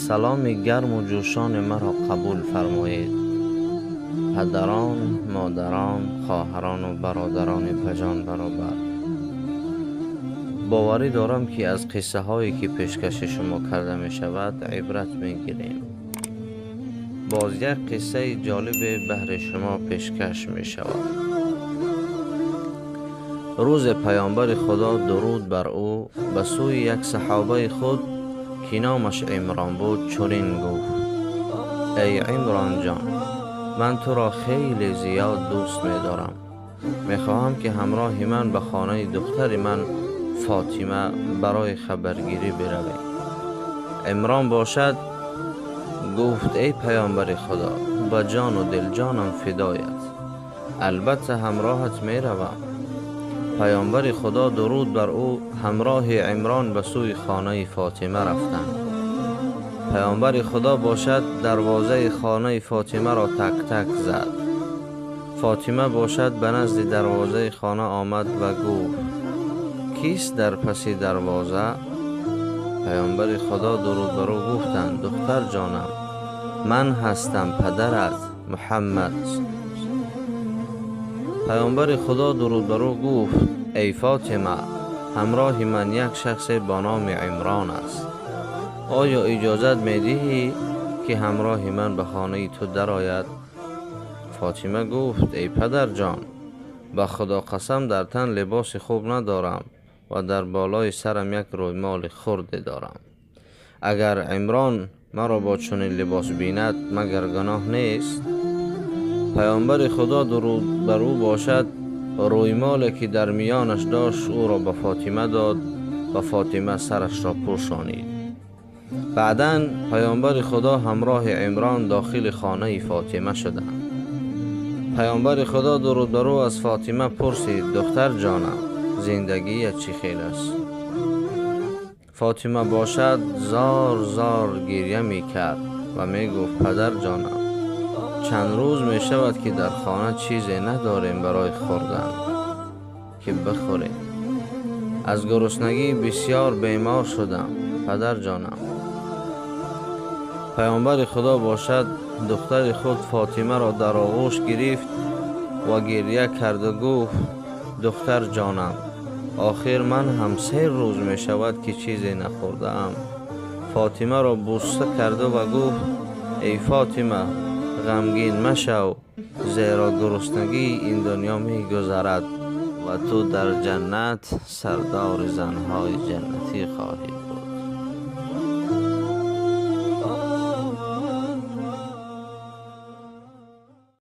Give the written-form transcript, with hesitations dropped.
Саломи гарму ҷӯшони маро қабул фармоед. Падарон, модарон, хоҳарону бародарони ба ҷон баробар. Боварӣ дорам, ки аз қиссаҳое, ки пешкаши шумо карда мешавад, ибрат мегирем. Боз як қиссаи ҷолибе баҳри шумо пешкаш мешавад. Рӯзе паёмбари Худо, дуруд бар ӯ, ба сӯи як саҳобаи худ, ки номаш Имрон буд, чунин гуфт: «Эй Имронҷон, ман туро хеле зиёд дӯст медорам. Мехоҳам, ки ҳамроҳи ман ба хонаи духтари ман Фотима барои хабаргирӣ биравем». Имрон бошад гуфт: «Эй паёмбари Худо, ба ҷону дил ҷонам фидоят, албатта ҳамроҳат меравам». Паёмбари Худо, дуруд бар ӯ, ҳамроҳи Имрон ба сӯи хонаи Фотима рафтанд. Паёмбари Худо бошад дарвозаи хонаи Фотимаро так-так зад. Фотима бошад ба назди дарвозаи хона омад ва гуфт: «Кист дар паси дарвоза?» Паёмбари Худо, дуруд бар ӯ, гуфтанд: «Духтар ҷонам, ман ҳастам, падарат Муҳаммад». Паёмбари Худо, дуруд бар ӯ, гуфт: «Эй Фотима, ҳамроҳи ман як шахсе бо номи Имрон аст. Оё иҷозат медиҳӣ, ки ҳамроҳи ман ба хонаи ту дарояд?» Фотима гуфт: «Эй падарҷон, ба Худо қасам, дар тан либоси хуб надорам ва дар болои сарам як рӯймоли хурде дорам. Агар Имрон маро бо чунин либос бинад, магар гуноҳ нест?» Паёмбари Худо, дуруд бар ӯ, бошад рӯймоле, ки дар миёнаш дошт, ӯро ба Фотима дод ва Фотима сарашро пӯшонид. Баъдан паёмбари Худо ҳамроҳи Имрон дохили хонаи Фотима шуданд. Паёмбари Худо, дуруд бар ӯ, аз Фотима пурсид: «Духтар ҷонам, зиндагият чӣ хел аст?» Фотима бошад зор зор гиря мекард ва мегуфт: «Падар ҷонам, чанд рӯз мешавад, ки дар хона чизе надорем барои хӯрдан, ки бихӯрем. Аз гуруснагӣ бисёр бемор шудам, падар ҷонам». Паёмбари Худо бошад духтари худ Фотимаро дар оғӯш гирифт ва гиря карду гуфт: «Духтар ҷонам, охир ман ҳам 3 рӯз мешавад, ки чизе нахӯрдаам». Фотимаро бӯса карду ва гуфт: «Эй Фотима, ғамгин машав, зеро гуруснагии ин дунё мегузарад ва ту дар ҷаннат сардори занҳои ҷаннатӣ хоҳӣ буд».